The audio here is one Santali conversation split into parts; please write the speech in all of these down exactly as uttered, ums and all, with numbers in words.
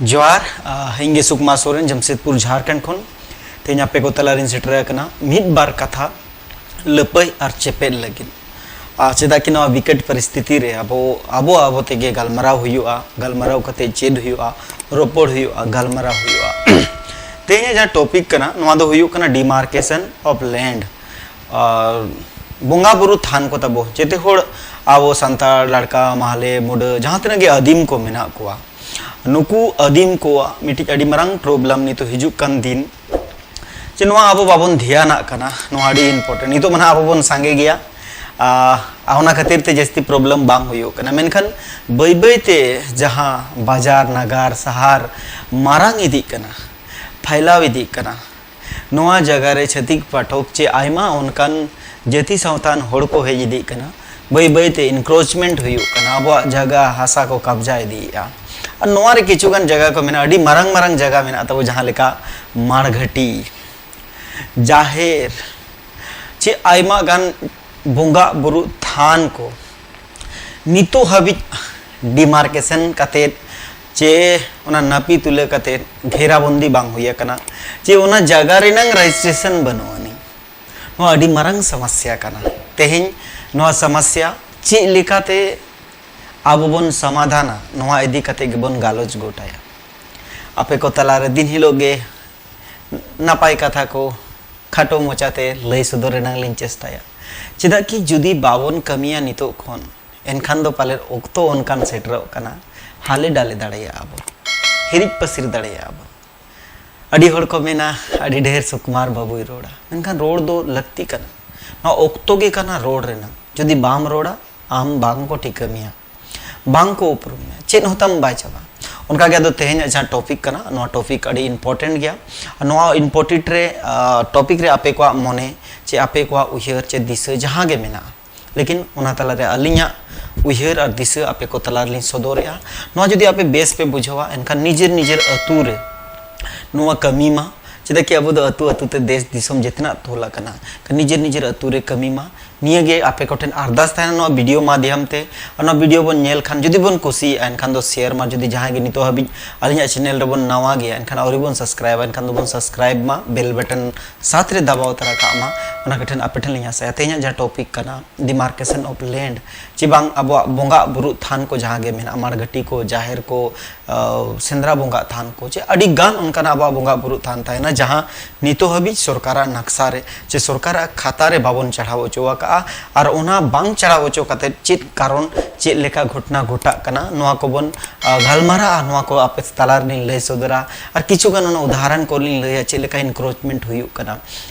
ᱡᱚᱦᱟᱨ, ᱟᱦ, ᱤᱧ ᱜᱮ ᱥᱩᱠᱢᱟ ᱥᱚᱨᱮᱱ, ᱡᱟᱢᱥᱮᱫᱽᱯᱩᱨ, ᱡᱷᱟᱨᱠᱷᱚᱸᱰ ᱠᱷᱚᱱ᱾ ᱛᱮᱦᱮᱧ ᱟᱯᱮ ᱠᱚ ᱛᱟᱞᱟᱨᱤᱧ ᱥᱮᱴᱮᱨ ᱟᱠᱟᱱᱟ ᱢᱤᱫ ᱵᱟᱨ ᱠᱟᱛᱷᱟ ᱞᱟᱹᱯᱟᱹᱭ ᱟᱨ ᱪᱮᱯᱮᱫ ᱞᱟᱹᱜᱤᱫ᱾ ᱟᱨ ᱪᱮᱫᱟᱜ ᱠᱤ ᱱᱚᱣᱟ ᱵᱤᱠᱮᱴ ᱯᱚᱨᱤᱥᱛᱷᱤᱛᱤ ᱨᱮ ᱟᱵᱚ, ᱟᱵᱚ, ᱟᱵᱚ ᱛᱮᱜᱮ ᱜᱟᱞᱢᱟᱨᱟᱣ ᱦᱩᱭᱩᱜᱼᱟ, ᱜᱟᱞᱢᱟᱨᱟᱣ ᱠᱟᱛᱮ ᱪᱮᱫ ᱦᱩᱭᱩᱜᱼᱟ, ᱨᱚᱯᱚᱲ ᱦᱩᱭᱩᱜᱼᱟ, ᱜᱟᱞᱢᱟᱨᱟᱣ ᱦᱩᱭᱩᱜᱼᱟ᱾ ᱛᱮᱦᱮᱧᱟᱜ ᱡᱟᱦᱟᱸ ᱴᱚᱯᱤᱠ ᱠᱟᱱᱟ, ᱱᱚᱣᱟ ᱫᱚ ᱦᱩᱭᱩᱜ ᱠᱟᱱᱟ demarcation of land᱾ ᱟᱨ ᱵᱚᱸᱜᱟ ᱵᱩᱨᱩ ᱛᱷᱟᱱ ᱠᱚ ᱛᱟᱵᱚ, ᱡᱮᱛᱮ ᱦᱚᱲ ᱟᱵᱚ ᱥᱟᱱᱛᱟᱲ, ᱞᱟᱲᱠᱟ, ᱢᱟᱦᱞᱮ, ᱢᱩᱰᱟᱹ, ᱡᱟᱦᱟᱸ ᱛᱤᱱᱟᱹᱜ ᱜᱮ ᱟᱹᱫᱤᱢ ᱠᱚ ᱢᱮᱱᱟᱜ ᱠᱚᱣᱟ, ᱱᱩᱠᱩ ᱟᱹᱫᱤᱢ ᱠᱚᱣᱟᱜ ᱢᱤᱫᱴᱤᱡ ᱟᱹᱰᱤ ᱢᱟᱨᱟᱝ ᱯᱨᱚᱵᱞᱮᱢ ᱱᱤᱛᱚᱜ ᱦᱤᱡᱩᱜ ᱠᱟᱱ ᱫᱤᱱ, ᱡᱮ ᱱᱚᱣᱟ ᱟᱵᱚ ᱵᱟᱵᱚᱱ ᱫᱷᱮᱭᱟᱱᱟᱜ ᱠᱟᱱᱟ, ᱱᱚᱣᱟ ᱟᱹᱰᱤ ᱤᱢᱯᱚᱨᱴᱮᱱᱴ᱾ ᱱᱤᱛᱚᱜ ᱢᱟ ᱱᱟᱦᱟᱜ ᱟᱵᱚ ᱵᱚᱱ ᱥᱟᱸᱜᱮ ᱜᱮᱭᱟ, ᱟᱨ ᱚᱱᱟ ᱠᱷᱟᱹᱛᱤᱨ ᱛᱮ ᱡᱟᱹᱥᱛᱤ ᱯᱨᱚᱵᱞᱮᱢ ᱵᱟᱝ ᱦᱩᱭᱩᱜ ᱠᱟᱱᱟ, ᱢᱮᱱᱠᱷᱟᱱ ᱵᱟᱹᱭ ᱵᱟᱹᱭ ᱛᱮ ᱡᱟᱦᱟᱸ ᱵᱟᱡᱟᱨ, ᱱᱟᱜᱟᱨ, ᱥᱟᱦᱟᱨ ᱢᱟᱨᱟᱝ ᱤᱫᱤᱜ ᱠᱟᱱᱟ, ᱯᱷᱟᱭᱞᱟᱣ ᱤᱫᱤᱜ ᱠᱟᱱᱟ, ᱱᱚᱣᱟ ᱡᱟᱭᱜᱟ ᱨᱮ ᱪᱷᱟᱹᱛᱤᱠ ᱯᱟᱴᱷᱚᱠ ᱪᱮ ᱟᱭᱢᱟ ᱚᱱᱠᱟᱱ ᱡᱟᱹᱛᱤ ᱥᱟᱶᱛᱟᱱ ᱦᱚᱲ ᱠᱚ ᱦᱮᱡ ᱤᱫᱤᱜ ᱠᱟᱱᱟ, ᱵᱟᱹᱭ ᱵᱟᱹᱭ ᱛᱮ ᱤᱱᱠᱨᱳᱪᱢᱮᱱᱴ ᱦᱩᱭᱩᱜ ᱠᱟᱱᱟ, ᱟᱵᱚᱣᱟᱜ ᱡᱟᱭᱜᱟ ᱦᱟᱥᱟ ᱠᱚ ᱠᱟᱵᱽᱡᱟ ᱤᱫᱤᱭᱮᱫᱼᱟ᱾ ᱟᱨ ᱱᱚᱣᱟ ᱨᱮ ᱠᱤᱪᱷᱩ ᱜᱟᱱ ᱡᱟᱭᱜᱟ ᱠᱚ ᱢᱮᱱᱟᱜᱼᱟ, ᱟᱹᱰᱤ ᱢᱟᱨᱟᱝ ᱢᱟᱨᱟᱝ ᱡᱟᱭᱜᱟ ᱢᱮᱱᱟᱜ ᱛᱟᱵᱚ, ᱡᱟᱦᱟᱸ ᱞᱮᱠᱟ ᱢᱟᱲᱜᱷᱟᱹᱴᱤ, ᱡᱟᱦᱮᱨ, ᱪᱮ ᱟᱭᱢᱟ ᱜᱟᱱ ᱵᱚᱸᱜᱟ ᱵᱩᱨᱩ ᱛᱷᱟᱱ ᱠᱚ ᱱᱤᱛᱚᱜ ᱦᱟᱹᱵᱤᱡ ᱰᱤᱢᱟᱨᱠᱮᱥᱚᱱ ᱠᱟᱛᱮᱫ ᱪᱮ ᱚᱱᱟ ᱱᱟᱹᱯᱤ ᱛᱩᱞᱟᱹ ᱠᱟᱛᱮᱫ ᱜᱷᱮᱨᱟᱵᱚᱱᱫᱤ ᱵᱟᱝ ᱦᱩᱭ ᱟᱠᱟᱱᱟ, ᱪᱮ ᱚᱱᱟ ᱡᱟᱭᱜᱟ ᱨᱮᱱᱟᱝ ᱨᱮᱡᱤᱥᱴᱨᱮᱥᱚᱱ ᱵᱟᱹᱱᱩᱜ ᱟᱹᱱᱤᱡ᱾ ᱱᱚᱣᱟ ᱟᱹᱰᱤ ᱢᱟᱨᱟᱝ ᱥᱚᱢᱚᱥᱥᱟ ᱠᱟᱱᱟ᱾ ᱛᱮᱦᱮᱧ ᱱᱚᱣᱟ ᱥᱚᱢᱚᱥᱥᱟ ᱪᱮᱫ ᱞᱮᱠᱟᱛᱮ ᱟᱵᱚ ᱵᱚᱱ ᱥᱚᱢᱟᱫᱷᱟᱱᱟ, ᱱᱚᱣᱟ ᱤᱫᱤ ᱠᱟᱛᱮᱫ ᱜᱮᱵᱚᱱ ᱜᱟᱞᱚᱪ ᱜᱚᱴᱟᱭᱟ᱾ ᱟᱯᱮ ᱠᱚ ᱛᱟᱞᱟᱨᱮ ᱫᱤᱱ ᱦᱤᱞᱳᱜ ᱜᱮ ᱱᱟᱯᱟᱭ ᱠᱟᱛᱷᱟ ᱠᱚ ᱠᱷᱟᱴᱚ ᱢᱚᱪᱟᱛᱮ ᱞᱟᱹᱭ ᱥᱚᱫᱚᱨ ᱨᱮᱱᱟᱝ ᱞᱤᱧ ᱪᱮᱥᱴᱟᱭᱟ᱾ ᱪᱮᱫᱟᱜ ᱠᱤ ᱡᱩᱫᱤ ᱵᱟᱵᱚᱱ ᱠᱟᱹᱢᱤᱭᱟ ᱱᱤᱛᱚᱜ ᱠᱷᱚᱱ, ᱮᱱᱠᱷᱟᱱ ᱫᱚ ᱯᱟᱞᱮᱫ ᱚᱠᱛᱚ ᱚᱱᱠᱟᱱ ᱥᱮᱴᱮᱨᱚᱜ ᱠᱟᱱᱟ, ᱦᱟᱞᱮ ᱰᱟᱞᱮ ᱫᱟᱲᱮᱭᱟᱜᱼᱟ ᱵᱚᱱ, ᱦᱤᱨᱤᱡ ᱯᱟᱹᱥᱤᱨ ᱫᱟᱲᱮᱭᱟᱜᱼᱟ ᱵᱚᱱ᱾ ᱟᱹᱰᱤ ᱦᱚᱲ ᱠᱚ ᱢᱮᱱᱟ, "ᱟᱹᱰᱤ ᱰᱷᱮᱨ ᱥᱩᱠᱩᱢᱟᱨ ᱵᱟᱹᱵᱩᱭ ᱨᱚᱲᱟ", ᱢᱮᱱᱠᱷᱟᱱ ᱨᱚᱲ ᱫᱚ ᱞᱟᱹᱠᱛᱤ ᱠᱟᱱᱟ᱾ ᱱᱚᱣᱟ ᱚᱠᱛᱚ ᱜᱮ ᱠᱟᱱᱟ ᱨᱚᱲ ᱨᱮᱱᱟᱜ᱾ ᱡᱩᱫᱤ ᱵᱟᱢ ᱨᱚᱲᱟ, ᱟᱢ ᱵᱟᱝ ᱠᱚ ᱴᱷᱤᱠᱟᱹ ᱢᱮᱭᱟ, ᱵᱟᱝ ᱠᱚ ᱩᱯᱨᱩᱢ ᱢᱮᱭᱟ, ᱪᱮᱫ ᱦᱚᱸ ᱛᱟᱢ ᱵᱟᱭ ᱪᱟᱵᱟᱜᱼᱟ᱾ ᱚᱱᱠᱟ ᱜᱮ ᱟᱫᱚ ᱛᱮᱦᱮᱧᱟᱜ ᱡᱟᱦᱟᱸ ᱴᱚᱯᱤᱠ ᱠᱟᱱᱟ, ᱱᱚᱣᱟ ᱴᱚᱯᱤᱠ ᱟᱹᱰᱤ ᱤᱢᱯᱚᱨᱴᱮᱱᱴ ᱜᱮᱭᱟ᱾ ᱟᱨ ᱱᱚᱣᱟ ᱤᱢᱯᱚᱨᱴᱮᱱᱴ ᱨᱮ, ᱟᱸ, ᱴᱚᱯᱤᱠ ᱨᱮ ᱟᱯᱮ ᱠᱚᱣᱟᱜ ᱢᱚᱱᱮ ᱪᱮ ᱟᱯᱮ ᱠᱚᱣᱟᱜ ᱩᱭᱦᱟᱹᱨ ᱪᱮ ᱫᱤᱥᱟᱹ ᱡᱟᱦᱟᱸ ᱜᱮ ᱢᱮᱱᱟᱜᱼᱟ, ᱞᱮᱠᱤᱱ ᱚᱱᱟ ᱛᱟᱞᱟᱨᱮ ᱟᱹᱞᱤᱧᱟᱜ ᱩᱭᱦᱟᱹᱨ ᱟᱨ ᱫᱤᱥᱟᱹ ᱟᱯᱮ ᱠᱚ ᱛᱟᱞᱟ ᱨᱮᱞᱤᱧ ᱥᱚᱫᱚᱨᱮᱜᱼᱟ᱾ ᱱᱚᱣᱟ ᱡᱩᱫᱤ ᱟᱯᱮ ᱵᱮᱥ ᱯᱮ ᱵᱩᱡᱷᱟᱹᱣᱟ, ᱮᱱᱠᱷᱟᱱ ᱱᱤᱡᱮᱨ ᱱᱤᱡᱮᱨ ᱟᱹᱛᱩ ᱨᱮ ᱱᱚᱣᱟ ᱠᱟᱹᱢᱤ ᱢᱟ᱾ ᱪᱮᱫᱟᱜ ᱠᱤ ᱟᱵᱚ ᱫᱚ ᱟᱹᱛᱩ ᱟᱹᱛᱩ ᱛᱮ ᱫᱮᱥ ᱫᱤᱥᱚᱢ ᱡᱮᱛᱮᱱᱟᱜ ᱛᱚᱞ ᱟᱠᱟᱱᱟ᱾ ᱱᱤᱡᱮᱨ ᱱᱤᱡᱮᱨ ᱟᱹᱛᱩ ᱨᱮ ᱠᱟᱹᱢᱤ ᱢᱟ, ᱱᱤᱭᱟᱹ ᱜᱮ ᱟᱯᱮ ᱠᱚᱴᱷᱮᱱ ᱟᱨᱫᱟᱥ ᱛᱟᱦᱮᱱᱟ ᱱᱚᱣᱟ ᱵᱷᱤᱰᱤᱭᱳ ᱢᱟᱫᱷᱭᱟᱢ ᱛᱮ᱾ ᱟᱨ ᱱᱚᱣᱟ ᱵᱷᱤᱰᱤᱭᱳ ᱵᱚᱱ ᱧᱮᱞ ᱠᱷᱟᱱ, ᱡᱩᱫᱤ ᱵᱚᱱ ᱠᱩᱥᱤᱭᱟᱜᱼᱟ, ᱮᱱᱠᱷᱟᱱ ᱫᱚ ᱥᱮᱭᱟᱨ ᱢᱟ᱾ ᱡᱩᱫᱤ ᱡᱟᱦᱟᱸᱭ ᱜᱮ ᱱᱤᱛᱚᱜ ᱦᱟᱹᱵᱤᱡ ᱟᱹᱞᱤᱧᱟᱜ ᱪᱮᱱᱮᱞ ᱨᱮᱵᱚᱱ ᱱᱟᱣᱟ ᱜᱮᱭᱟ, ᱮᱱᱠᱷᱟᱱ ᱟᱹᱣᱨᱤ ᱵᱚᱱ ᱥᱟᱵᱥᱠᱨᱟᱭᱤᱵᱟ, ᱮᱱᱠᱷᱟᱱ ᱫᱚᱵᱚᱱ ᱥᱟᱵᱥᱠᱨᱟᱭᱤᱵ ᱢᱟ, ᱵᱮᱞ ᱵᱟᱴᱚᱱ ᱥᱟᱛ ᱨᱮ ᱫᱟᱵᱟᱣ ᱛᱟᱨᱟ ᱠᱟᱜ ᱢᱟ᱾ ᱚᱱᱟ ᱠᱚᱴᱷᱮᱱ ᱟᱯᱮ ᱴᱷᱮᱱ ᱞᱤᱧ ᱟᱥᱟᱭᱟ᱾ ᱛᱮᱦᱮᱧᱟᱜ ᱡᱟᱦᱟᱸ ᱴᱚᱯᱤᱠ ᱠᱟᱱᱟ, ᱰᱤᱢᱟᱨᱠᱮᱥᱚᱱ ᱚᱯᱷ ᱞᱮᱱᱰ, ᱪᱮ ᱵᱟᱝ ᱟᱵᱚᱣᱟᱜ ᱵᱚᱸᱜᱟ ᱵᱩᱨᱩ ᱛᱷᱟᱱ ᱠᱚ ᱡᱟᱦᱟᱸ ᱜᱮ ᱢᱮᱱᱟᱜᱼᱟ, ᱢᱟᱲᱜᱷᱟᱹᱴᱤ ᱠᱚ, ᱡᱟᱦᱮᱨ ᱠᱚ, ᱟᱸ, ᱥᱮᱸᱫᱽᱨᱟ ᱵᱚᱸᱜᱟ ᱛᱷᱟᱱ ᱠᱚ, ᱪᱮ ᱟᱹᱰᱤ ᱜᱟᱱ ᱚᱱᱠᱟᱱᱟᱜ ᱟᱵᱚᱣᱟᱜ ᱵᱚᱸᱜᱟ ᱵᱩᱨᱩ ᱛᱷᱟᱱ ᱛᱟᱦᱮᱱᱟ, ᱡᱟᱦᱟᱸ ᱱᱤᱛᱚᱜ ᱦᱟᱹᱵᱤᱡ ᱥᱚᱨᱠᱟᱨᱟᱜ ᱱᱟᱠᱥᱟ ᱨᱮ ᱪᱮ ᱥᱚᱨᱠᱟᱨᱟᱜ ᱠᱷᱟᱛᱟ ᱨᱮ ᱵᱟᱵᱚᱱ ᱪᱟᱲᱦᱟᱣ ᱦᱚᱪᱚ ᱟᱠᱟᱫᱼᱟ᱾ ᱟᱨ ᱚᱱᱟ ᱵᱟᱝ ᱪᱟᱲᱦᱟᱣ ᱦᱚᱪᱚ ᱠᱟᱛᱮ ᱪᱮᱫ ᱠᱟᱨᱚᱱ, ᱪᱮᱫ ᱞᱮᱠᱟ ᱜᱷᱚᱴᱚᱱᱟ ᱜᱷᱚᱴᱟᱜ ᱠᱟᱱᱟ, ᱱᱚᱣᱟ ᱠᱚᱵᱚᱱ, ᱟᱸ, ᱜᱟᱞᱢᱟᱨᱟᱜᱼᱟ, ᱱᱚᱣᱟ ᱠᱚ ᱟᱯᱮ ᱛᱟᱞᱟ ᱨᱮᱞᱤᱧ ᱞᱟᱹᱭ ᱥᱚᱫᱚᱨᱟ᱾ ᱟᱨ ᱠᱤᱪᱷᱩ ᱜᱟᱱ ᱚᱱᱟ ᱩᱫᱟᱦᱚᱨᱚᱱ ᱠᱚᱞᱤᱧ ᱞᱟᱹᱭᱟ, ᱪᱮᱫ ᱞᱮᱠᱟ ᱤᱱᱠᱨᱳᱪᱢᱮᱱᱴ ᱦᱩᱭᱩᱜ ᱠᱟᱱᱟ᱾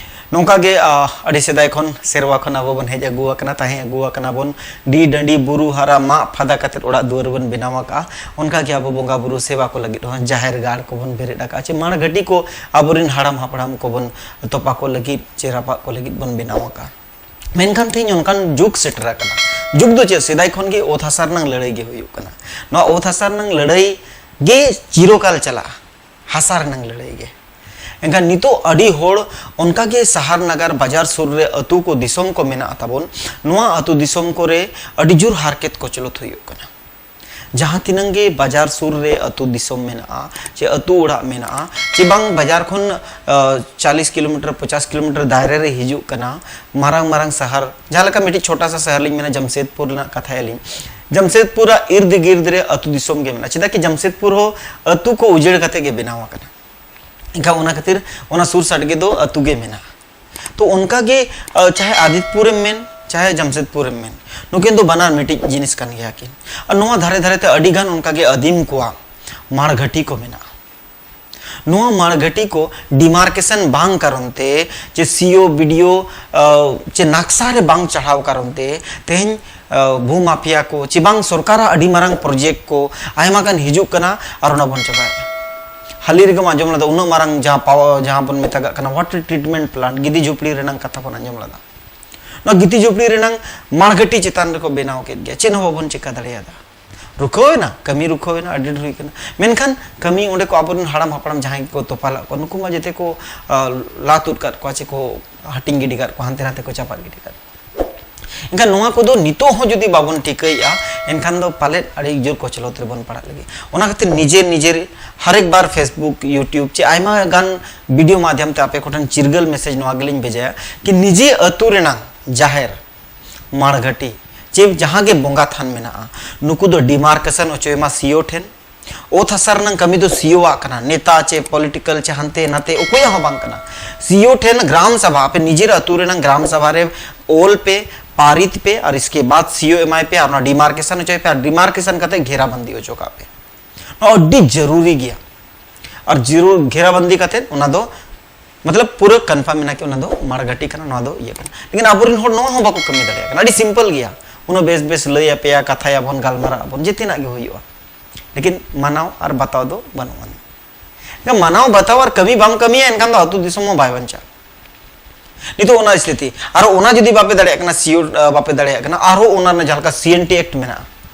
ᱱᱚᱝᱠᱟ ᱜᱮ, ᱟ, ᱟᱹᱰᱤ ᱥᱮᱫᱟᱭ ᱠᱷᱚᱱ ᱥᱮᱨᱣᱟ ᱠᱷᱚᱱ ᱟᱵᱚ ᱵᱚᱱ ᱦᱮᱡ ᱟᱹᱜᱩ ᱟᱠᱟᱱᱟ, ᱛᱟᱦᱮᱸ ᱟᱹᱜᱩ ᱟᱠᱟᱱᱟ ᱵᱚᱱ᱾ ᱰᱤ ᱰᱟᱹᱰᱤ ᱵᱩᱨᱩ ᱦᱟᱨᱟ ᱢᱟᱜ ᱯᱷᱟᱫᱟ ᱠᱟᱛᱮᱫ ᱚᱲᱟᱜ ᱫᱩᱣᱟᱹᱨ ᱵᱚᱱ ᱵᱮᱱᱟᱣ ᱟᱠᱟᱫᱼᱟ᱾ ᱚᱱᱠᱟ ᱜᱮ ᱟᱵᱚ ᱵᱚᱸᱜᱟ ᱵᱩᱨᱩ ᱥᱮᱵᱟ ᱠᱚ ᱞᱟᱹᱜᱤᱫ ᱦᱚᱸ ᱡᱟᱦᱮᱨ ᱜᱟᱲ ᱠᱚᱵᱚᱱ ᱵᱮᱨᱮᱫ ᱟᱠᱟᱫᱼᱟ, ᱪᱮ ᱢᱟᱲ ᱜᱷᱟᱹᱴᱤ ᱠᱚ ᱟᱵᱚᱨᱮᱱ ᱦᱟᱲᱟᱢ ᱦᱟᱯᱲᱟᱢ ᱠᱚᱵᱚᱱ ᱛᱚᱯᱟ ᱠᱚ ᱞᱟᱹᱜᱤᱫ ᱪᱮ ᱨᱟᱯᱟᱜ ᱠᱚ ᱞᱟᱹᱜᱤᱫ ᱵᱚᱱ ᱵᱮᱱᱟᱣ ᱟᱠᱟᱫᱼᱟ᱾ ᱢᱮᱱᱠᱷᱟᱱ ᱛᱮᱦᱮᱧ ᱚᱱᱠᱟᱱ ᱡᱩᱜᱽ ᱥᱮᱴᱮᱨ ᱟᱠᱟᱱᱟ᱾ ᱡᱩᱜᱽ ᱫᱚ ᱪᱮᱫ? ᱥᱮᱫᱟᱭ ᱠᱷᱚᱱ ᱜᱮ ᱚᱛ ᱦᱟᱥᱟ ᱨᱮᱱᱟᱜ ᱞᱟᱹᱲᱟᱹᱭ ᱜᱮ ᱦᱩᱭᱩᱜ ᱠᱟᱱᱟ᱾ ᱱᱚᱣᱟ ᱚᱛ ᱦᱟᱥᱟ ᱨᱮᱱᱟᱜ ᱞᱟᱹᱲᱟᱹᱭ ᱜᱮ ᱪᱤᱨᱚᱠᱟᱞ ᱪᱟᱞᱟᱜᱼᱟ, ᱦᱟᱥᱟ ᱨᱮᱱᱟᱜ ᱞᱟᱹᱲᱟᱹᱭ ᱜᱮ᱾ ᱮᱱᱠᱷᱟᱱ ᱱᱤᱛᱚᱜ ᱟᱹᱰᱤ ᱦᱚᱲ ᱚᱱᱠᱟ ᱜᱮ ᱥᱟᱦᱟᱨ ᱱᱟᱜᱟᱨ ᱵᱟᱡᱟᱨ ᱥᱩᱨ ᱨᱮ ᱟᱹᱛᱩ ᱠᱚ, ᱫᱤᱥᱚᱢ ᱠᱚ ᱢᱮᱱᱟᱜ ᱛᱟᱵᱚᱱ, ᱱᱚᱣᱟ ᱟᱹᱛᱩ ᱫᱤᱥᱚᱢ ᱠᱚᱨᱮ ᱟᱹᱰᱤ ᱡᱳᱨ ᱦᱟᱨᱠᱮᱛ ᱠᱚᱪᱞᱚᱛ ᱦᱩᱭᱩᱜ ᱠᱟᱱᱟ᱾ ᱡᱟᱦᱟᱸ ᱛᱤᱱᱟᱹᱝ ᱜᱮ ᱵᱟᱡᱟᱨ ᱥᱩᱨ ᱨᱮ ᱟᱹᱛᱩ ᱫᱤᱥᱚᱢ ᱢᱮᱱᱟᱜᱼᱟ, ᱪᱮ ᱟᱹᱛᱩ ᱚᱲᱟᱜ ᱢᱮᱱᱟᱜᱼᱟ, ᱪᱮ ᱵᱟᱝ ᱵᱟᱡᱟᱨ ᱠᱷᱚᱱ, ᱟᱹ, ᱪᱟᱞᱤᱥ ᱠᱤᱞᱳᱢᱤᱴᱟᱨ, ᱯᱚᱪᱟᱥ ᱠᱤᱞᱳᱢᱤᱴᱟᱨ ᱫᱟᱭᱨᱟ ᱨᱮ ᱦᱤᱡᱩᱜ ᱠᱟᱱᱟ, ᱢᱟᱨᱟᱝ ᱢᱟᱨᱟᱝ ᱥᱟᱦᱟᱨ, ᱡᱟᱦᱟᱸ ᱞᱮᱠᱟ ᱢᱤᱫᱴᱤᱡ ᱪᱷᱳᱴᱟ ᱥᱟ ᱥᱟᱦᱟᱨ ᱞᱤᱧ ᱢᱮᱱᱟ, ᱡᱟᱢᱥᱮᱫᱽᱯᱩᱨ ᱨᱮᱱᱟᱜ ᱠᱟᱛᱷᱟᱭᱟᱞᱤᱧ, ᱡᱟᱢᱥᱮᱫᱽᱯᱩᱨ ᱟᱜ ᱤᱨᱫ ᱜᱤᱨᱫ ᱨᱮ ᱟᱹᱛᱩ ᱫᱤᱥᱚᱢ ᱜᱮ ᱢᱮᱱᱟᱜᱼᱟ᱾ ᱪᱮᱫᱟᱜ ᱠᱤ ᱡᱟᱢᱥᱮᱫᱽᱯᱩᱨ ᱦᱚᱸ ᱟᱹᱛᱩ ᱠᱚ ᱩᱡᱟᱹᱲ ᱠᱟᱛᱮ ᱜᱮ ᱵᱮᱱᱟᱣ ᱟᱠᱟᱱᱟ᱾ ᱮᱱᱠᱷᱟᱱ ᱚᱱᱟ ᱠᱷᱟᱹᱛᱤᱨ ᱚᱱᱟ ᱥᱩᱨ ᱥᱟᱰᱜᱮ ᱫᱚ ᱟᱹᱛᱩ ᱜᱮ ᱢᱮᱱᱟᱜᱼᱟ᱾ ᱛᱚ ᱚᱱᱠᱟ ᱜᱮ, ᱟᱹ, ᱪᱟᱦᱮ ᱟᱫᱤᱛᱯᱩᱨᱮᱢ ᱢᱮᱱ, ᱪᱟᱦᱮ ᱡᱟᱢᱥᱮᱫᱽᱯᱩᱨᱮᱢ ᱢᱮᱱ, ᱱᱩᱠᱤᱱ ᱫᱚ ᱵᱟᱱᱟᱨ ᱢᱤᱫᱴᱤᱡ ᱡᱤᱱᱤᱥ ᱠᱟᱱ ᱜᱮᱭᱟ ᱠᱤᱱ᱾ ᱟᱨ ᱱᱚᱣᱟ ᱫᱷᱟᱨᱮ ᱫᱷᱟᱨᱮ ᱛᱮ ᱟᱹᱰᱤ ᱜᱟᱱ ᱚᱱᱠᱟ ᱜᱮ ᱟᱹᱫᱤᱢ ᱠᱚᱣᱟᱜ ᱢᱟᱲ ᱜᱷᱟᱹᱴᱤ ᱠᱚ ᱢᱮᱱᱟᱜᱼᱟ᱾ ᱱᱚᱣᱟ ᱢᱟᱲ ᱜᱷᱟᱹᱴᱤ ᱠᱚ ᱰᱤᱢᱟᱨᱠᱮᱥᱚᱱ ᱵᱟᱝ ᱠᱟᱨᱚᱱ ᱛᱮ, ᱪᱮ ᱥᱤ ᱳ, ᱵᱤ ᱰᱤ ᱳ, ᱟᱹ, ᱪᱮ ᱱᱟᱠᱥᱟ ᱨᱮ ᱵᱟᱝ ᱪᱟᱲᱦᱟᱣ ᱠᱟᱨᱚᱱ ᱛᱮ ᱛᱮᱦᱮᱧ, ᱟᱹ, ᱵᱷᱩ ᱢᱟᱯᱷᱤᱭᱟ ᱠᱚ ᱪᱮ ᱵᱟᱝ ᱥᱚᱨᱠᱟᱨᱟᱜ ᱟᱹᱰᱤ ᱢᱟᱨᱟᱝ ᱯᱨᱚᱡᱮᱠᱴ ᱠᱚ ᱟᱭᱢᱟ ᱜᱟᱱ ᱦᱤᱡᱩᱜ ᱠᱟᱱᱟ ᱟᱨ ᱚᱱᱟ ᱵᱚᱱ ᱪᱟᱵᱟᱭᱮᱫᱟ᱾ ᱦᱟᱹᱞᱤ ᱨᱮᱜᱮᱢ ᱟᱸᱡᱚᱢ ᱞᱮᱫᱟ, ᱩᱱᱟᱹᱜ ᱢᱟᱨᱟᱝ ᱡᱟᱦᱟᱸ ᱯᱟᱣᱟᱨ, ᱡᱟᱦᱟᱸ ᱵᱚᱱ ᱢᱮᱛᱟᱜᱟᱜ ᱠᱟᱱᱟ ᱣᱟᱴᱟᱨ ᱴᱨᱤᱴᱢᱮᱱᱴ ᱯᱞᱟᱱᱴ, ᱜᱤᱫᱤ ᱡᱷᱩᱯᱲᱤ ᱨᱮᱱᱟᱜ ᱠᱟᱛᱷᱟ ᱵᱚᱱ ᱟᱸᱡᱚᱢ ᱞᱮᱫᱟ᱾ ᱱᱚᱣᱟ ᱜᱤᱛᱤᱡ ᱡᱷᱩᱯᱲᱤ ᱨᱮᱱᱟᱝ ᱢᱟᱲᱜᱷᱟᱹᱴᱤ ᱪᱮᱛᱟᱱ ᱨᱮᱠᱚ ᱵᱮᱱᱟᱣ ᱠᱮᱫ ᱜᱮᱭᱟ, ᱪᱮᱫ ᱦᱚᱸ ᱵᱟᱵᱚᱱ ᱪᱮᱠᱟ ᱫᱟᱲᱮᱭᱟᱫᱟ᱾ ᱨᱩᱠᱷᱟᱹᱣ ᱮᱱᱟ, ᱠᱟᱹᱢᱤ ᱨᱩᱠᱷᱟᱹᱣ ᱮᱱᱟ᱾ ᱢᱮᱱᱠᱷᱟᱱ ᱠᱟᱹᱢᱤ ᱚᱸᱰᱮ ᱠᱚ ᱟᱵᱚᱨᱮᱱ ᱦᱟᱲᱟᱢ ᱦᱟᱯᱲᱟᱢ ᱡᱟᱦᱟᱸᱭ ᱠᱚ ᱛᱚᱯᱟ ᱞᱟᱜ ᱠᱚᱣᱟ, ᱱᱩᱠᱩ ᱢᱟ ᱡᱮᱛᱮ ᱠᱚ, ᱟ, ᱞᱟ ᱛᱩᱫ ᱠᱟᱫ ᱠᱚᱣᱟ, ᱪᱮ ᱠᱚ ᱦᱟᱹᱴᱤᱧ ᱜᱤᱰᱤ ᱠᱟᱫ ᱠᱚᱣᱟ, ᱦᱟᱱᱛᱮ ᱱᱟᱛᱮ ᱠᱚ ᱪᱟᱯᱟᱫ ᱜᱤᱰᱤ ᱠᱟᱫ ᱠᱚᱣᱟ᱾ ᱮᱱᱠᱷᱟᱱ ᱱᱚᱣᱟ ᱠᱚᱫᱚ ᱱᱤᱛᱚᱜ ᱦᱚᱸ ᱡᱩᱫᱤ ᱵᱟᱵᱚᱱ ᱴᱷᱤᱠᱟᱹᱭᱮᱫᱼᱟ, ᱮᱱᱠᱷᱟᱱ ᱫᱚ ᱯᱟᱞᱮᱫ ᱟᱹᱰᱤ ᱡᱳᱨ ᱠᱚᱪᱞᱚᱛ ᱨᱮᱵᱚᱱ ᱯᱟᱲᱟᱜ ᱞᱟᱹᱜᱤᱫ᱾ ᱚᱱᱟ ᱠᱷᱟᱹᱛᱤᱨ ᱱᱤᱡᱮᱨ ᱱᱤᱡᱮᱨ ᱦᱟᱨᱮᱠ ᱵᱟᱨ Facebook, YouTube ᱪᱮ ᱟᱭᱢᱟ ᱜᱟᱱ ᱵᱷᱤᱰᱤᱭᱳ ᱢᱟᱫᱷᱭᱚᱢ ᱛᱮ ᱟᱯᱮ ᱠᱚᱴᱷᱮᱱ ᱪᱤᱨᱜᱟᱹᱞ ᱢᱮᱥᱮᱡᱽ ᱱᱚᱣᱟ ᱜᱮᱞᱤᱧ ᱵᱷᱮᱡᱟᱭᱟ ᱠᱤ ᱱᱤᱡᱮ ᱟᱹᱛᱩ ᱨᱮᱱᱟᱝ ᱡᱟᱦᱮᱨ, ᱢᱟᱲᱜᱷᱟᱹᱴᱤ ᱪᱮ ᱡᱟᱦᱟᱸ ᱜᱮ ᱵᱚᱸᱜᱟ ᱛᱷᱟᱱ ᱢᱮᱱᱟᱜᱼᱟ, ᱱᱩᱠᱩ ᱫᱚ ᱰᱤᱢᱟᱨᱠᱮᱥᱚᱱ ᱚᱪᱚᱭ ᱢᱟ ᱥᱤᱭᱳ ᱴᱷᱮᱱ᱾ ᱚᱛ ᱦᱟᱥᱟ ᱨᱮᱱᱟᱝ ᱠᱟᱹᱢᱤ ᱫᱚ ᱥᱤᱭᱳᱣᱟᱜ ᱠᱟᱱᱟ, ᱱᱮᱛᱟ ᱪᱮ ᱯᱚᱞᱤᱴᱤᱠᱟᱞ ᱪᱮ ᱦᱟᱱᱛᱮ ᱱᱟᱛᱮ ᱚᱠᱚᱭᱟᱜ ᱦᱚᱸ ᱵᱟᱝ ᱠᱟᱱᱟ᱾ ᱥᱤᱭᱳ ᱴᱷᱮᱱ ᱜᱨᱟᱢ ᱥᱟᱵᱷᱟ, ᱟᱯᱮ ᱱᱤᱡᱮᱨ ᱟᱹᱛᱩ ᱨᱮᱱᱟᱝ ᱜᱨᱟᱢ ᱥᱟᱵᱷᱟ ᱨᱮ ᱚᱞ ᱯᱮ, ᱯᱟᱨᱤᱛ ᱯᱮ, ᱟᱨ ᱤᱥᱠᱮ ᱵᱟᱫ ᱥᱤᱭᱳ ᱮᱢᱟᱭ ᱯᱮ, ᱟᱨ ᱚᱱᱟ ᱰᱤᱢᱟᱨᱠᱮᱥᱚᱱ ᱦᱚᱪᱚᱭ ᱯᱮ, ᱟᱨ ᱰᱤᱢᱟᱨᱠᱮᱥᱚᱱ ᱠᱟᱛᱮ ᱜᱷᱮᱨᱟᱵᱟᱱᱫᱤ ᱚᱪᱚ ᱠᱟᱜ ᱯᱮ᱾ ᱱᱚᱣᱟ ᱟᱹᱰᱤ ᱡᱟᱹᱨᱩᱨᱤ ᱜᱮᱭᱟ᱾ ᱟᱨ ᱡᱟᱹᱨᱩᱲ ᱜᱷᱮᱨᱟᱵᱟᱱᱫᱤ ᱠᱟᱛᱮ ᱚᱱᱟ ᱫᱚ ᱢᱚᱛᱞᱚᱵ ᱯᱩᱨᱟᱹ ᱠᱚᱱᱯᱷᱟᱨᱢ ᱢᱮᱱᱟᱜᱼᱟ ᱠᱤ ᱚᱱᱟ ᱫᱚ ᱢᱟᱲᱜᱷᱟᱹᱴᱤ ᱠᱟᱱᱟ, ᱱᱚᱣᱟ ᱫᱚ ᱤᱭᱟᱹ ᱠᱟᱱᱟ᱾ ᱞᱮᱠᱤᱱ ᱟᱵᱚᱨᱮᱱ ᱦᱚᱲ ᱱᱚᱣᱟ ᱦᱚᱸ ᱵᱟᱠᱚ ᱠᱟᱹᱢᱤ ᱫᱟᱲᱮᱭᱟᱜ ᱠᱟᱱᱟ᱾ ᱟᱹᱰᱤ ᱥᱤᱢᱯᱚᱞ ᱜᱮᱭᱟ, ᱩᱱᱟᱹᱜ ᱵᱮᱥ ᱵᱮᱥ ᱞᱟᱹᱭ ᱟᱯᱮᱭᱟ, ᱠᱟᱛᱷᱟᱭᱟᱵᱚᱱ, ᱜᱟᱞᱢᱟᱨᱟᱜ ᱟᱵᱚᱱ, ᱡᱮᱛᱮᱱᱟᱜ ᱜᱮ ᱦᱩᱭᱩᱜᱼᱟ, ᱞᱮᱠᱤᱱ ᱢᱟᱱᱟᱣ ᱟᱨ ᱵᱟᱛᱟᱣ ᱫᱚ ᱵᱟᱹᱱᱩᱜ ᱟᱹᱱᱤᱡ᱾ ᱮᱱᱠᱷᱟᱱ ᱢᱟᱱᱟᱣ ᱵᱟᱛᱟᱣ ᱟᱨ ᱠᱟᱹᱢᱤ ᱵᱟᱢ ᱠᱟᱹᱢᱤᱭᱟ, ᱮᱱᱠᱷᱟᱱ ᱫᱚ ᱟᱹᱛᱩ ᱫᱤᱥᱚᱢ ᱦᱚᱸ ᱵᱟᱭ ᱵᱟᱧᱪᱟᱜᱼᱟ᱾ ᱱᱤᱛᱚᱜ ᱚᱱᱟ ᱥᱛᱷᱤᱛᱤ, ᱟᱨ ᱚᱱᱟ ᱡᱩᱫᱤ ᱵᱟᱯᱮ ᱫᱟᱲᱮᱭᱟᱜ ᱠᱟᱱᱟ, ᱥᱤᱭᱳ ᱵᱟᱯᱮ ᱫᱟᱲᱮᱭᱟᱜ ᱠᱟᱱᱟ, ᱟᱨᱦᱚᱸ ᱚᱱᱟ ᱨᱮᱱᱟᱜ ᱡᱟᱦᱟᱸ ᱞᱮᱠᱟ ᱥᱤ ᱮᱱ ᱴᱤ ᱮᱠᱴ ᱢᱮᱱᱟᱜᱼᱟ,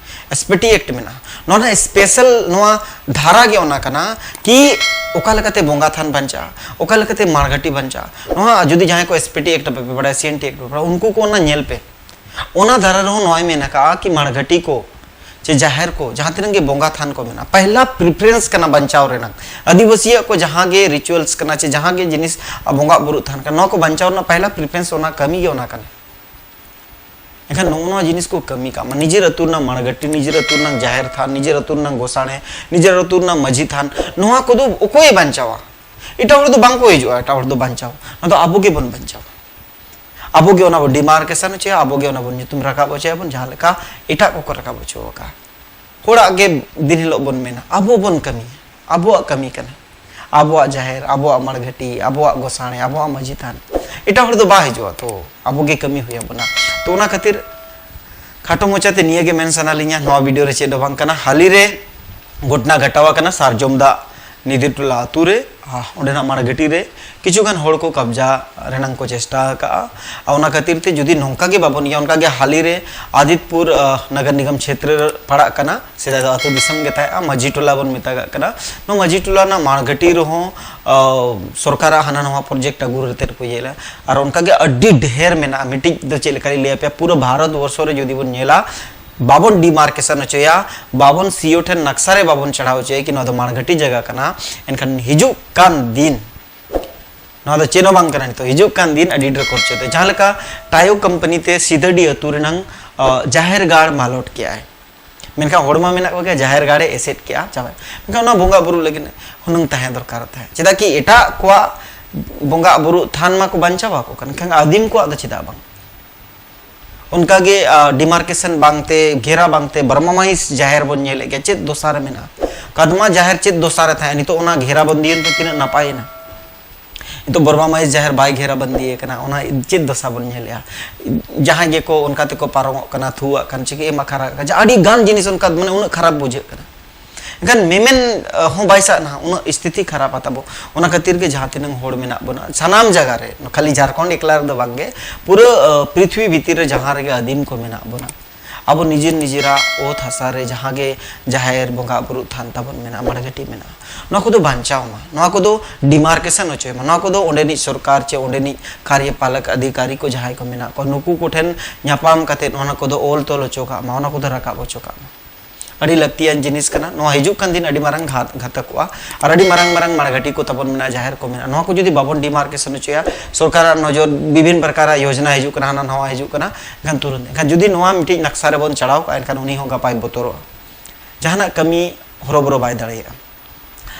ᱮᱥ ᱯᱤ ᱴᱤ ᱮᱠᱴ ᱢᱮᱱᱟᱜᱼᱟ, ᱱᱚᱣᱟ ᱨᱮᱱᱟᱜ ᱥᱯᱮᱥᱟᱞ ᱱᱚᱣᱟ ᱫᱷᱟᱨᱟ ᱜᱮ ᱚᱱᱟ ᱠᱟᱱᱟ ᱠᱤ ᱚᱠᱟ ᱞᱮᱠᱟᱛᱮ ᱵᱚᱸᱜᱟ ᱛᱷᱟᱱ ᱵᱟᱧᱪᱟᱜᱼᱟ, ᱚᱠᱟ ᱞᱮᱠᱟᱛᱮ ᱢᱟᱲᱜᱷᱟᱹᱴᱤ ᱵᱟᱧᱪᱟᱜᱼᱟ᱾ ᱱᱚᱣᱟ ᱡᱩᱫᱤ ᱡᱟᱦᱟᱸᱭ ᱠᱚ ᱮᱥ ᱯᱤ ᱴᱤ ᱮᱠᱴ ᱵᱟᱯᱮ ᱵᱟᱲᱟᱭᱟ, ᱥᱤ ᱮᱱ ᱴᱤ ᱮᱠᱴ ᱵᱟᱯᱮ ᱵᱟᱲᱟᱭᱟ, ᱩᱱᱠᱩ ᱠᱚ ᱚᱱᱟ ᱧᱮᱞ ᱯᱮ᱾ ᱚᱱᱟ ᱫᱷᱟᱨᱟ ᱨᱮᱦᱚᱸ ᱱᱚᱣᱟᱭ ᱢᱮᱱ ᱟᱠᱟᱫᱼᱟ ᱠᱤ ᱢᱟᱲᱜᱷᱟᱹᱴᱤ ᱠᱚ ᱪᱮ ᱡᱟᱦᱮᱨ ᱠᱚ, ᱡᱟᱦᱟᱸ ᱛᱤᱱᱟᱹᱜ ᱜᱮ ᱵᱚᱸᱜᱟ ᱛᱷᱟᱱ ᱠᱚ ᱢᱮᱱᱟᱜᱼᱟ, ᱯᱟᱦᱞᱟ ᱯᱨᱤᱯᱷᱟᱨᱮᱱᱥ ᱠᱟᱱᱟ ᱵᱟᱧᱪᱟᱣ ᱨᱮᱱᱟᱜ᱾ ᱟᱹᱫᱤᱵᱟᱹᱥᱤᱭᱟᱜ ᱠᱚ ᱡᱟᱦᱟᱸ ᱜᱮ ᱨᱤᱪᱩᱣᱟᱞᱥ ᱠᱟᱱᱟ ᱪᱮ ᱡᱟᱦᱟᱸ ᱜᱮ ᱡᱤᱱᱤᱥ ᱵᱚᱸᱜᱟ ᱵᱩᱨᱩ ᱛᱷᱟᱱ ᱠᱟᱱᱟ, ᱱᱚᱣᱟ ᱠᱚ ᱵᱟᱧᱪᱟᱣ ᱨᱮᱱᱟᱜ ᱯᱟᱦᱞᱟ ᱯᱨᱤᱯᱷᱟᱨᱮᱱᱥ ᱚᱱᱟ ᱠᱟᱹᱢᱤ ᱜᱮ ᱚᱱᱟ ᱠᱟᱱᱟ᱾ ᱮᱱᱠᱷᱟᱱ ᱱᱚᱜᱼᱚ ᱱᱚᱣᱟ ᱡᱤᱱᱤᱥ ᱠᱚ ᱠᱟᱹᱢᱤ ᱠᱟᱜ ᱢᱟ᱾ ᱱᱤᱡᱮᱨ ᱟᱹᱛᱩ ᱨᱮᱱᱟᱜ ᱢᱟᱲᱜᱷᱟᱹᱴᱤ, ᱱᱤᱡᱮᱨ ᱟᱹᱛᱩ ᱨᱮᱱᱟᱜ ᱡᱟᱦᱮᱨ ᱛᱷᱟᱱ, ᱱᱤᱡᱮᱨ ᱟᱹᱛᱩ ᱨᱮᱱᱟᱜ ᱜᱚᱥᱟᱬᱮ, ᱱᱤᱡᱮᱨ ᱟᱹᱛᱩ ᱨᱮᱱᱟᱜ ᱢᱟᱹᱡᱷᱤ ᱛᱷᱟᱱ, ᱱᱚᱣᱟ ᱠᱚᱫᱚ ᱚᱠᱚᱭᱮ ᱵᱟᱧᱪᱟᱣᱟ? ᱮᱴᱟᱜ ᱦᱚᱲ ᱫᱚ ᱵᱟᱝ ᱠᱚ ᱦᱤᱡᱩᱜᱼᱟ, ᱮᱴᱟᱜ ᱦᱚᱲ ᱫᱚ ᱵᱟᱧᱪᱟᱣ, ᱚᱱᱟ ᱫᱚ ᱟᱵᱚ ᱜᱮᱵᱚᱱ ᱵᱟᱧᱪᱟᱣᱟ᱾ ᱟᱵᱚ ᱜᱮ ᱚᱱᱟ ᱵᱚᱱ ᱰᱤᱢᱟᱨᱠᱮᱥᱚᱱ ᱦᱚᱪᱚᱭᱟ, ᱟᱵᱚ ᱜᱮ ᱚᱱᱟ ᱵᱚᱱ ᱧᱩᱛᱩᱢ ᱨᱟᱠᱟᱵ ᱦᱚᱪᱚᱭᱟᱵᱚᱱ, ᱡᱟᱦᱟᱸ ᱞᱮᱠᱟ ᱮᱴᱟᱜ ᱠᱚᱠᱚ ᱨᱟᱠᱟᱵ ᱦᱚᱪᱚ ᱟᱠᱟᱫᱼᱟ᱾ ᱦᱚᱲᱟᱜ ᱜᱮ ᱫᱤᱱ ᱦᱤᱞᱳᱜ ᱵᱚᱱ ᱢᱮᱱᱟ, ᱟᱵᱚ ᱵᱚᱱ ᱠᱟᱹᱢᱤᱭᱟ, ᱟᱵᱚᱣᱟᱜ ᱠᱟᱹᱢᱤ ᱠᱟᱱᱟ, ᱟᱵᱚᱣᱟᱜ ᱡᱟᱦᱮᱨ, ᱟᱵᱚᱣᱟᱜ ᱢᱟᱲᱜᱷᱟᱹᱴᱤ, ᱟᱵᱚᱣᱟᱜ ᱜᱚᱥᱟᱬᱮ, ᱟᱵᱚᱣᱟᱜ ᱢᱟᱹᱡᱷᱤ ᱛᱷᱟᱱ᱾ ᱮᱴᱟᱜ ᱦᱚᱲ ᱫᱚ ᱵᱟᱭ ᱦᱤᱡᱩᱜᱼᱟ, ᱛᱚ ᱟᱵᱚ ᱜᱮ ᱠᱟᱹᱢᱤ ᱦᱩᱭ ᱟᱵᱚᱱᱟ᱾ ᱛᱚ ᱚᱱᱟ ᱠᱷᱟᱹᱛᱤᱨ ᱠᱷᱟᱴᱚ ᱢᱚᱪᱟᱛᱮ ᱱᱤᱭᱟᱹ ᱜᱮ ᱢᱮᱱ ᱥᱟᱱᱟ ᱞᱤᱧᱟ, ᱱᱚᱣᱟ ᱵᱷᱤᱰᱤᱭᱳ ᱨᱮ ᱪᱮᱫ ᱦᱚᱸ ᱵᱟᱝ ᱠᱟᱱᱟ᱾ ᱦᱟᱹᱞᱤ ᱨᱮ ᱜᱷᱚᱴᱱᱟ ᱜᱷᱟᱴᱟᱣ ᱟᱠᱟᱱᱟ ᱥᱟᱨᱡᱚᱢ ᱫᱟᱜ ᱱᱤᱫᱤᱨ ᱴᱚᱞᱟ ᱟᱹᱛᱩ ᱨᱮ, ᱚᱸᱰᱮᱱᱟᱜ ᱢᱟᱲᱜᱷᱟᱹᱴᱤ ᱨᱮ ᱠᱤᱪᱷᱩ ᱜᱟᱱ ᱦᱚᱲ ᱠᱚ ᱠᱟᱵᱽᱡᱟ ᱨᱮᱱᱟᱝ ᱠᱚ ᱪᱮᱥᱴᱟ ᱟᱠᱟᱫᱼᱟ᱾ ᱟᱨ ᱚᱱᱟ ᱠᱷᱟᱹᱛᱤᱨ ᱛᱮ ᱡᱩᱫᱤ ᱱᱚᱝᱠᱟ ᱜᱮ ᱵᱟᱵᱚᱱ ᱤᱭᱟᱹ, ᱚᱱᱠᱟ ᱜᱮ ᱦᱟᱹᱞᱤ ᱨᱮ ᱟᱫᱤᱛᱯᱩᱨ ᱱᱟᱜᱟᱨ ᱱᱤᱜᱚᱢ ᱪᱷᱮᱛᱨᱚ ᱨᱮ ᱯᱟᱲᱟᱜ ᱠᱟᱱᱟ, ᱥᱮᱫᱟᱭ ᱫᱚ ᱟᱹᱛᱩ ᱫᱤᱥᱚᱢ ᱜᱮ ᱛᱟᱦᱮᱸᱜᱼᱟ, ᱢᱟᱹᱡᱷᱤ ᱴᱚᱞᱟ ᱵᱚᱱ ᱢᱮᱛᱟᱜᱟᱜ ᱠᱟᱱᱟ᱾ ᱱᱚᱣᱟ ᱢᱟᱹᱡᱷᱤ ᱴᱚᱞᱟ ᱨᱮᱱᱟᱜ ᱢᱟᱲᱜᱷᱟᱹᱴᱤ ᱨᱮᱦᱚᱸ ᱥᱚᱨᱠᱟᱨᱟᱜ ᱦᱟᱱᱟ ᱱᱟᱣᱟ ᱯᱨᱚᱡᱮᱠᱴ ᱟᱹᱜᱩ ᱠᱟᱛᱮᱫ ᱠᱚ ᱤᱭᱟᱹ ᱞᱮᱫᱼᱟ᱾ ᱟᱨ ᱚᱱᱠᱟ ᱜᱮ ᱟᱹᱰᱤ ᱰᱷᱮᱨ ᱢᱮᱱᱟᱜᱼᱟ᱾ ᱢᱤᱫᱴᱤᱡ ᱫᱚ ᱪᱮᱫ ᱞᱮᱠᱟᱞᱤᱧ ᱞᱟᱹᱭ ᱟᱯᱮᱭᱟ, ᱯᱩᱨᱟᱹ ᱵᱷᱟᱨᱚᱛ ᱵᱚᱨᱥᱚ ᱨᱮ ᱡᱩᱫᱤ ᱵᱚᱱ ᱧᱮᱞᱟ, ᱵᱟᱵᱚᱱ ᱰᱤᱢᱟᱨᱠᱮᱥᱚᱱ ᱦᱚᱪᱚᱭᱟ, ᱵᱟᱵᱚᱱ ᱥᱤᱭᱳ ᱴᱷᱮᱱ ᱱᱟᱠᱥᱟ ᱨᱮ ᱵᱟᱵᱚᱱ ᱪᱟᱲᱦᱟᱣ ᱦᱚᱪᱚᱭᱟ ᱠᱤ ᱱᱚᱣᱟ ᱫᱚ ᱢᱟᱲᱜᱷᱟᱹᱴᱤ ᱡᱟᱭᱜᱟ ᱠᱟᱱᱟ, ᱮᱱᱠᱷᱟᱱ ᱦᱤᱡᱩᱜ ᱠᱟᱱ ᱫᱤᱱ ᱱᱚᱣᱟ ᱫᱚ ᱪᱮᱫ ᱦᱚᱸ ᱵᱟᱝ ᱠᱟᱱᱟ᱾ ᱱᱤᱛᱚᱜ ᱦᱤᱡᱩᱜ ᱠᱟᱱ ᱫᱤᱱ ᱟᱹᱰᱤ ᱰᱷᱮᱨ ᱠᱷᱚᱨᱪᱟ ᱛᱮ, ᱡᱟᱦᱟᱸ ᱞᱮᱠᱟ ᱴᱟᱭᱳ ᱠᱳᱢᱯᱟᱱᱤ ᱛᱮ ᱥᱤᱛᱟᱹᱰᱤ ᱟᱹᱛᱩ ᱨᱮᱱᱟᱝ ᱡᱟᱦᱮᱨ ᱜᱟᱲ ᱢᱟᱞᱚᱴ ᱠᱮᱜᱼᱟᱭ, ᱢᱮᱱᱠᱷᱟᱱ ᱦᱚᱲ ᱢᱟ ᱢᱮᱱᱟᱜ ᱠᱚᱜᱮᱭᱟ, ᱡᱟᱦᱮᱨ ᱜᱟᱲ ᱮ ᱮᱥᱮᱫ ᱠᱮᱜᱼᱟ, ᱪᱟᱵᱟᱭ, ᱢᱮᱱᱠᱷᱟᱱ ᱚᱱᱟ ᱵᱚᱸᱜᱟ ᱵᱩᱨᱩ ᱞᱟᱹᱜᱤᱫ ᱦᱩᱱᱟᱹᱝ ᱛᱟᱦᱮᱸ ᱫᱚᱨᱠᱟᱨ ᱛᱟᱦᱮᱸᱫ᱾ ᱪᱮᱫᱟᱜ ᱠᱤ ᱮᱴᱟᱜ ᱠᱚᱣᱟᱜ ᱵᱚᱸᱜᱟ ᱵᱩᱨᱩ ᱛᱷᱟᱱ ᱢᱟᱠᱚ ᱵᱟᱧᱪᱟᱣ ᱟᱠᱚ ᱠᱟᱱᱟ, ᱮᱱᱠᱷᱟᱱ ᱟᱹᱫᱤᱢ ᱠᱚᱣᱟᱜ ᱫᱚ ᱪᱮᱫᱟᱜ ᱵᱟᱝ? ᱚᱱᱠᱟᱜᱮ ᱰᱤᱢᱟᱨᱠᱮᱥᱚᱱ ᱵᱟᱝᱛᱮ, ᱜᱷᱮᱨᱟ ᱵᱟᱝᱛᱮ ᱵᱨᱟᱦᱢᱟᱭᱤᱥ ᱡᱟᱦᱮᱨ ᱵᱚᱱ ᱧᱮᱞᱮᱫ ᱜᱮᱭᱟ᱾ ᱪᱮᱫ ᱫᱚᱥᱟ ᱨᱮ ᱢᱮᱱᱟᱜᱼᱟ? ᱠᱟᱫᱢᱟ ᱡᱟᱦᱮᱨ ᱪᱮᱫ ᱫᱚᱥᱟ ᱨᱮ ᱛᱟᱦᱮᱸ? ᱱᱤᱛᱚᱜ ᱚᱱᱟ ᱜᱷᱮᱨᱟ ᱵᱚᱱᱫᱤᱭᱮᱱ ᱛᱮ ᱛᱤᱱᱟᱹᱜ ᱱᱟᱯᱟᱭᱮᱱᱟ᱾ ᱱᱤᱛᱚᱜ ᱵᱨᱟᱦᱢᱟᱭᱤᱥ ᱡᱟᱦᱮᱨ ᱵᱟᱭ ᱜᱷᱮᱨᱟ ᱵᱚᱱᱫᱤᱭᱮ ᱠᱟᱱᱟ, ᱚᱱᱟ ᱪᱮᱫ ᱫᱚᱥᱟ ᱵᱚᱱ ᱧᱮᱞᱮᱜᱼᱟ? ᱡᱟᱦᱟᱸᱭ ᱜᱮᱠᱚ ᱚᱱᱠᱟ ᱛᱮᱠᱚ ᱯᱟᱨᱚᱢᱚᱜ ᱠᱟᱱᱟ, ᱛᱷᱩᱣᱟᱜ ᱠᱟᱱ, ᱪᱤᱠᱟᱹ ᱮᱢᱟ ᱠᱷᱟᱨᱟ ᱠᱟᱱ, ᱟᱹᱰᱤ ᱜᱟᱱ ᱡᱤᱱᱤᱥ ᱚᱱᱠᱟ, ᱢᱟᱱᱮ, ᱩᱱᱟᱹᱜ ᱠᱷᱟᱨᱟᱯ ᱵᱩᱡᱷᱟᱹᱜ ᱠᱟᱱᱟ᱾ ᱮᱱᱠᱷᱟᱱ ᱢᱮᱢᱮᱱ ᱦᱚᱸ ᱵᱟᱭ ᱥᱟᱜ ᱱᱟ, ᱩᱱᱟᱹᱜ ᱥᱛᱷᱤᱛᱤ ᱠᱷᱟᱨᱟᱯᱟ ᱛᱟᱵᱚ᱾ ᱚᱱᱟ ᱠᱷᱟᱹᱛᱤᱨ ᱜᱮ ᱡᱟᱦᱟᱸ ᱛᱤᱱᱟᱹᱜ ᱦᱚᱲ ᱢᱮᱱᱟᱜ ᱵᱚᱱᱟ ᱥᱟᱱᱟᱢ ᱡᱟᱭᱜᱟ ᱨᱮ, ᱠᱷᱟᱹᱞᱤ ᱡᱷᱟᱲᱠᱷᱚᱸᱰ ᱮᱠᱞᱟ ᱨᱮᱫᱚ ᱵᱟᱝᱜᱮ, ᱯᱩᱨᱟᱹ ᱯᱨᱤᱛᱷᱤᱵᱤ ᱵᱷᱤᱛᱤᱨ ᱨᱮ ᱡᱟᱦᱟᱸ ᱨᱮᱜᱮ ᱟᱹᱫᱤᱢ ᱠᱚ ᱢᱮᱱᱟᱜ ᱵᱚᱱᱟ, ᱟᱵᱚ ᱱᱤᱡᱮᱨ ᱱᱤᱡᱮᱨᱟᱜ ᱚᱛ ᱦᱟᱥᱟ ᱨᱮ ᱡᱟᱦᱟᱸ ᱜᱮ ᱡᱟᱦᱮᱨ ᱵᱚᱸᱜᱟ ᱵᱩᱨᱩ ᱛᱷᱟᱱ ᱛᱟᱵᱚᱱ ᱢᱮᱱᱟᱜᱼᱟ, ᱢᱟᱲᱜᱷᱟᱹᱴᱤ ᱢᱮᱱᱟᱜᱼᱟ, ᱱᱚᱣᱟ ᱠᱚᱫᱚ ᱵᱟᱧᱪᱟᱣ ᱢᱟ᱾ ᱱᱚᱣᱟ ᱠᱚᱫᱚ ᱰᱤᱢᱟᱨᱠᱮᱥᱚᱱ ᱦᱚᱪᱚᱭ ᱢᱟ᱾ ᱱᱚᱣᱟ ᱠᱚᱫᱚ ᱚᱸᱰᱮᱱᱤᱡ ᱥᱚᱨᱠᱟᱨ ᱪᱮ ᱚᱸᱰᱮᱱᱤᱡ ᱠᱟᱨᱭᱚᱯᱟᱞᱚᱠ ᱚᱫᱷᱤᱠᱟᱨᱤ ᱠᱚ ᱡᱟᱦᱟᱸᱭ ᱠᱚ ᱢᱮᱱᱟᱜ ᱠᱚᱣᱟ, ᱱᱩᱠᱩ ᱠᱚᱴᱷᱮᱱ ᱧᱟᱯᱟᱢ ᱠᱟᱛᱮᱫ ᱚᱱᱟ ᱠᱚᱫᱚ ᱚᱞ ᱛᱚᱞ ᱦᱚᱪᱚ ᱠᱟᱜ ᱢᱟ, ᱚᱱᱟ ᱠᱚᱫᱚ ᱨᱟᱠᱟᱵ ᱦᱚᱪᱚ ᱠᱟᱜ ᱢᱟ᱾ ᱟᱹᱰᱤ ᱞᱟᱹᱠᱛᱤᱭᱟᱱ ᱡᱤᱱᱤᱥ ᱠᱟᱱᱟ᱾ ᱱᱚᱣᱟ ᱦᱤᱡᱩᱜ ᱠᱟᱱ ᱫᱤᱱ ᱟᱹᱰᱤ ᱢᱟᱨᱟᱝ ᱜᱷᱟᱛ-, ᱜᱷᱟᱛᱟᱠᱚᱜᱼᱟ᱾ ᱟᱨ ᱟᱹᱰᱤ ᱢᱟᱨᱟᱝ ᱢᱟᱨᱟᱝ ᱢᱟᱲᱜᱷᱟᱹᱴᱤ ᱠᱚ ᱛᱟᱵᱚᱱ ᱢᱮᱱᱟᱜᱼᱟ, ᱡᱟᱦᱮᱨ ᱠᱚ ᱢᱮᱱᱟᱜᱼᱟ᱾ ᱱᱚᱣᱟ ᱠᱚ ᱡᱩᱫᱤ ᱵᱟᱵᱚᱱ ᱰᱤᱢᱟᱨᱠᱮᱥᱚᱱ ᱦᱚᱪᱚᱭᱟ, ᱥᱚᱨᱠᱟᱨᱟᱜ ᱱᱚᱡᱚᱨ ᱵᱤᱵᱷᱤᱱ ᱯᱨᱚᱠᱟᱨᱟᱜ ᱭᱳᱡᱽᱱᱟ ᱦᱤᱡᱩᱜ ᱠᱟᱱᱟ, ᱦᱟᱱᱟ ᱱᱟᱣᱟ ᱦᱤᱡᱩᱜ ᱠᱟᱱᱟ, ᱮᱱᱠᱷᱟᱱ ᱛᱩᱨᱟᱹᱱᱛ, ᱮᱱᱠᱷᱟᱱ ᱡᱩᱫᱤ ᱱᱚᱣᱟ ᱢᱤᱫᱴᱤᱡ ᱱᱟᱠᱥᱟ ᱨᱮᱵᱚᱱ ᱪᱟᱲᱟᱣ ᱠᱟᱜᱼᱟ, ᱮᱱᱠᱷᱟᱱ ᱩᱱᱤ ᱦᱚᱸ ᱜᱟᱯᱟᱭ ᱵᱚᱛᱚᱨᱚᱜᱼᱟ᱾ ᱡᱟᱦᱟᱱᱟᱜ ᱠᱟᱹᱢᱤ ᱦᱚᱨᱚᱵᱚᱨᱚ ᱵᱟᱭ ᱫᱟᱲᱮᱭᱟᱜᱼᱟ᱾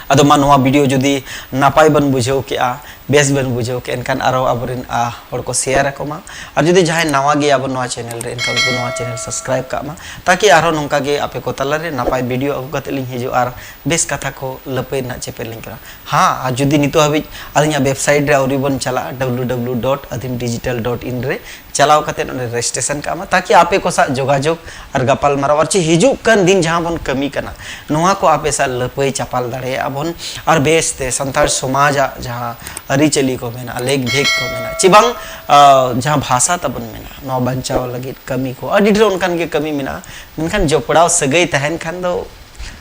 ᱟᱫᱚ ᱢᱟ, ᱱᱚᱣᱟ ᱵᱷᱤᱰᱤᱭᱳ ᱡᱩᱫᱤ ᱱᱟᱯᱟᱭ ᱵᱚᱱ ᱵᱩᱡᱷᱟᱹᱣ ᱠᱮᱜᱼᱟ, ᱵᱮᱥ ᱵᱮᱱ ᱵᱩᱡᱷᱟᱹᱣ ᱠᱮᱫ, ᱮᱱᱠᱷᱟᱱ ᱟᱨᱚ ᱟᱵᱚᱨᱮᱱ, ᱟ, ᱦᱚᱲ ᱠᱚ share ᱟᱠᱚ ᱢᱟ᱾ ᱟᱨ ᱡᱩᱫᱤ ᱡᱟᱦᱟᱸᱭ ᱱᱟᱣᱟ ᱜᱮ ᱟᱵᱚ ᱱᱚᱣᱟ channel ᱨᱮ, ᱮᱱᱠᱷᱟᱱ ᱩᱱᱠᱩ ᱱᱚᱣᱟ channel subscribe ᱠᱟᱜ ᱢᱟ, ᱛᱟᱠᱤ ᱟᱨᱦᱚᱸ ᱱᱚᱝᱠᱟ ᱜᱮ ᱟᱯᱮ ᱠᱚ ᱛᱟᱞᱟᱨᱮ ᱱᱟᱯᱟᱭ video ᱟᱹᱜᱩ ᱠᱟᱛᱮ ᱞᱤᱧ ᱦᱤᱡᱩᱜᱼᱟ ᱟᱨ ᱵᱮᱥ ᱠᱟᱛᱷᱟ ᱠᱚ ᱞᱟᱹᱯᱟᱹᱭ ᱨᱮᱱᱟᱜ ᱪᱮᱯᱮᱡ ᱞᱤᱧ ᱠᱚᱨᱟᱣᱟ᱾ ᱦᱟᱸ, ᱟᱨ ᱡᱩᱫᱤ ᱱᱤᱛᱚᱜ ᱦᱟᱹᱵᱤᱡ ᱟᱹᱞᱤᱧᱟᱜ website ᱨᱮ ᱟᱹᱣᱨᱤ ᱵᱚᱱ ᱪᱟᱞᱟᱜᱼᱟ, W W W dot Adim digital dot in ᱨᱮ ᱪᱟᱞᱟᱣ ᱠᱟᱛᱮ ᱚᱸᱰᱮ registration ᱠᱟᱜ ᱢᱟ, ᱛᱟᱠᱤ ᱟᱯᱮ ᱠᱚ ᱥᱟᱶ ᱡᱳᱜᱟᱡᱳᱜᱽ ᱟᱨ ᱜᱟᱯᱟᱞ ᱢᱟᱨᱟᱣ ᱟᱨ ᱪᱮ ᱦᱤᱡᱩᱜ ᱠᱟᱱ ᱫᱤᱱ ᱡᱟᱦᱟᱸ ᱵᱚᱱ ᱠᱟᱹᱢᱤ ᱠᱟᱱᱟ, ᱱᱚᱣᱟ ᱠᱚ ᱟᱯᱮ ᱥᱟᱶ ᱞᱟᱹᱯᱟᱹᱭ ᱪᱟᱯᱟᱞ ᱫᱟᱲᱮᱭᱟᱜᱼᱟ ᱵᱚᱱ᱾ ᱟᱨ ᱵᱮᱥᱛᱮ ᱥᱟᱱᱛᱟᱲ ᱥᱚᱢᱟᱡᱟᱜ ᱡᱟᱦᱟᱸ ᱟᱹᱨᱤᱪᱟᱹᱞᱤ ᱠᱚ ᱢᱮᱱᱟᱜᱼᱟ, ᱞᱮᱠ ᱵᱷᱮᱠ ᱠᱚ ᱢᱮᱱᱟᱜᱼᱟ, ᱪᱮ ᱵᱟᱝ, ᱟ, ᱡᱟᱦᱟᱸ ᱵᱷᱟᱥᱟ ᱛᱟᱵᱚᱱ ᱢᱮᱱᱟᱜᱼᱟ, ᱱᱚᱣᱟ ᱵᱟᱧᱪᱟᱣ ᱞᱟᱹᱜᱤᱫ ᱠᱟᱹᱢᱤ ᱠᱚ ᱟᱹᱰᱤ ᱰᱷᱮᱨ ᱚᱱᱠᱟᱱ ᱜᱮ ᱠᱟᱹᱢᱤ ᱢᱮᱱᱟᱜᱼᱟ᱾ ᱢᱮᱱᱠᱷᱟᱱ ᱡᱚᱯᱲᱟᱣ ᱥᱟᱹᱜᱟᱹᱭ ᱛᱟᱦᱮᱱ ᱠᱷᱟᱱ ᱫᱚ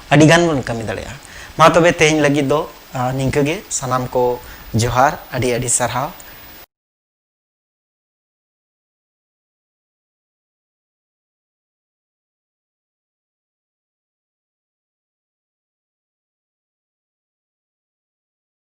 ᱟᱹᱰᱤ ᱜᱟᱱ ᱵᱚᱱ ᱠᱟᱹᱢᱤ ᱫᱟᱲᱮᱭᱟᱜᱼᱟ᱾ ᱢᱟ ᱛᱚᱵᱮ ᱛᱮᱦᱮᱧ ᱞᱟᱹᱜᱤᱫ ᱫᱚ, ᱟ, ᱱᱤᱝᱠᱟᱹ ᱜᱮ᱾ ᱥᱟᱱᱟᱢ ᱠᱚ ᱡᱚᱦᱟᱨ, ᱟᱹᱰᱤ ᱟᱹᱰᱤ ᱥᱟᱨᱦᱟᱣ᱾